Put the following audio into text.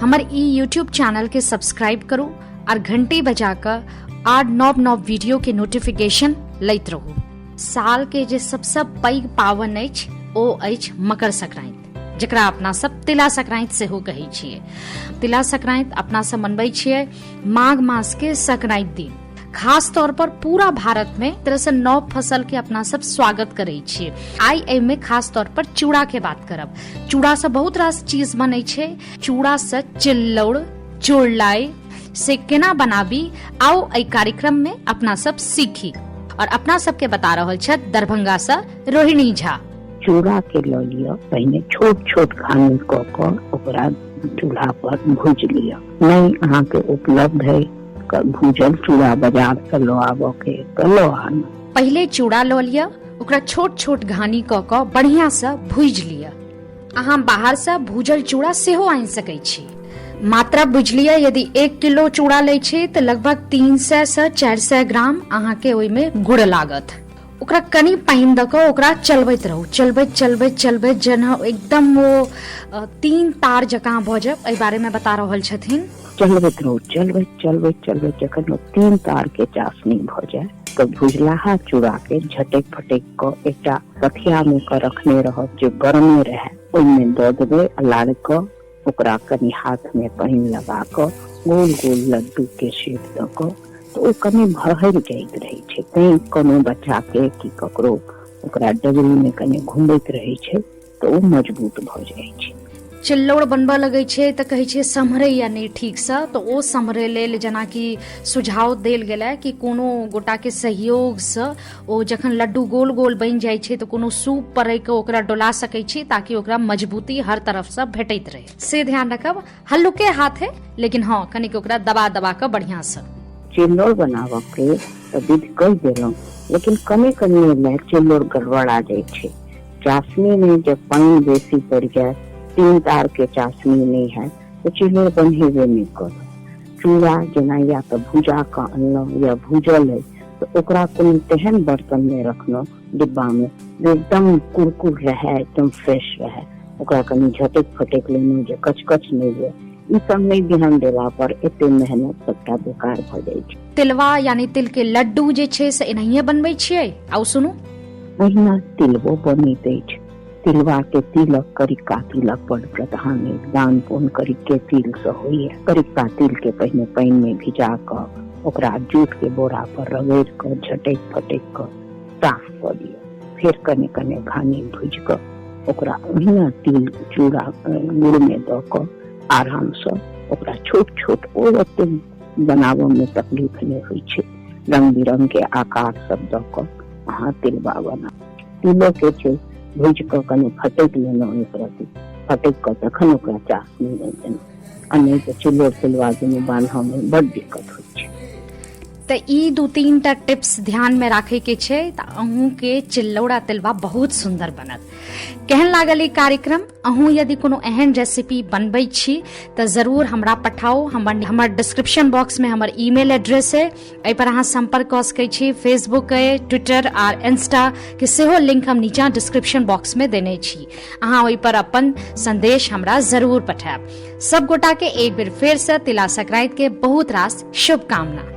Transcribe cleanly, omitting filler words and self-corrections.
हमर ई YouTube channel के subscribe करू और घंटी बजा कऽ आर नव नव वीडियो के नोटिफिकेशन लैत रहू। साल के जे सबसँ पैघ पाबनि अछि ओ अछि मकर संक्रांति, जकरा अपना सब तिला संक्रांति सेहो कहै छियै। तिला संक्रांति अपना सब मनबै छियै माघ मास के संक्रांति दिन। खास तौर पर पूरा भारत में तरह से नव फसल के अपना सब स्वागत करै छियै। आइ एहिमे खास तौर पर चूड़ा के बात करब। चूड़ा से बहुत रास चीज बनै छै। चूड़ा से चिल्लौड़, चुड़लाई से केना बनाबी, आओ एहि कार्यक्रम में अपना सब सीखी। और अपना सबके बता रहल छथि दरभंगा से रोहिणी झा। चूड़ा के लऽ लिअ, पहिने छोट छोट घानी कऽ कऽ ओकरा चूल्हा पर भूजि लिअ। नहि अहाँके उपलब्ध है भूजल चूड़ा बाजार से लऽ आबऽ के तऽ लऽ आनू। पहिले चूड़ा लऽ लिअ, ओकरा छोट छोट घानी कऽ कऽ बढ़िया से भूजि लिअ। अहाँ बाहर से भूजल चूड़ा सेहो आनि सकै छी। मात्रा बुझि लिअ, यदि 1 किलो चूड़ा लै छी तऽ लगभग 300 से 400 ग्राम अहाँके ओहिमे गुड़ लागत। ओकरा कनि पानि दऽ कऽ ओकरा चलबैत रहू, चलबैत चलबैत चलबैत जेना एकदम ओ 3 तार जकाँ भऽ जाय, एहि बारेमे बता रहल छथिन। चलबैत रहू, चलबैत चलबैत चलबैत जखन ओ 3 तार के चाशनी भऽ जाय तऽ भुजलाहा चूड़ा के झटकि फटकि कऽ एकटा पथिया मे कऽ रखने रहब जे गरमे रहै, ओहिमे दऽ देबै आ लारि कऽ ओकरा कनि हाथ मे पानि लगा कऽ गोल गोल लड्डू के शेप दऽ कऽ तऽ ओ कनि भहरि जाइत रहै छै। तैं कोनो बच्चा के कि ककरो ओकरा डबरी मे कनि घुमबैत रहै छै तऽ ओ मजबूत भऽ जाइ छै। चिल्लौड़ बनबऽ लगै छै तऽ कहै छै सम्हरैया नहि ठीकसँ, तऽ ओ सम्हरै लेल जेनाकि सुझाव देल गेलै कि कोनो गोटाके सहयोगसँ ओ जखन लड्डू गोल गोल बनि जाइ छै तऽ कोनो सूप पर राखि कऽ ओकरा डोला सकै छी ताकि ओकरा मजबूती हर तरफसँ भेटैत रहै, से ध्यान रखब। हल्लुके हाथे, लेकिन हँ कनिक ओकरा दबा दबा कऽ बढ़िआँसँ। चिल्लौड़ बनाबऽ के तऽ विधि कहि देलहुँ, लेकिन कने कने लए चिल्लौड़ गड़बड़ा जाइ छै। चाशनी में जब पानि बेसी पड़ि जाय, 3 तार के चाशनी नहि हैत तऽ चिल्लौड़ बन्हेबे नहि करत। चूड़ा जेना या तऽ भुजा कऽ अनलहुँ या भूजल अइ तऽ ओकरा कोनो तेहन बर्तन मे रखलहुँ डिब्बा मे जे एकदम कुरकुर रहै, एकदम फ्रेश रहै। ओकरा कनि झटकि फटकि लेलहुँ जे कचकच नहि हुए। ई सब नहि ध्यान देला पर एते मेहनत सबटा बेकार भऽ जाइ छै। तिलवा यानी तिल के लड्डू जे छै से एनाहिए बनबै छियै? आउ सुनू। ओहिना तिलबो बनैत अछि। तिलवा के तिलक करिक्का तिलक बड़ प्रधान अछि। दान पुण्य करिक्के तिल से होइए। करिक्का तिल के पहिने पानि मे भिजा कऽ ओकरा जूट के बोरा पर रगड़ि कऽ झटकि फटकि कऽ साफ कऽ लिअ। फेर कने कने घानी भुजि कऽ ओकरा ओहिना तिल चूड़ा गुड़ मे दऽ कऽ आराम सँ ओकरा छोट छोट, ओ ओतेक बनाबऽ मे तकलीफ नहि होइ छै। रंग बिरंग के आकार सब दऽ कऽ अहाँ तिलबा बना। तिलो के छै भुजि कऽ कनि फटकि लेलहुँ, एक रत्ती फटकि कऽ तखन ओकरा चाशनी मे देलहुँ, आ नहि तऽ चिल्लोर तिलबा दुनू बान्हऽ मे बड दिक्कत होइ छै। तऽ ई 2-3 टा टिप्स ध्यान मे राखै के छै तऽ अहूँ के चिल्लौड़ आ तिलबा बहुत सुंदर बनत। केहन लागल ई कार्यक्रम? अहूँ यदि कोनो एहन रेसिपी बनबै छी तऽ जरूर हमरा पठाउ। हमर डिस्क्रिप्शन बॉक्स में हमर ईमेल एड्रेस है, एहि पर अहाँ संपर्क कऽ सकै छी। फेसबुक अइ, ट्विटर आर इंस्टा के सेहो लिंक हम नीचा डिस्क्रिप्शन बॉक्स में देने छी। अहाँ ओहि पर अपन संदेश हमरा जरूर पठायब। सब गोटा के एक बेर फेर से तिला संक्रांति के बहुत रास शुभकामना।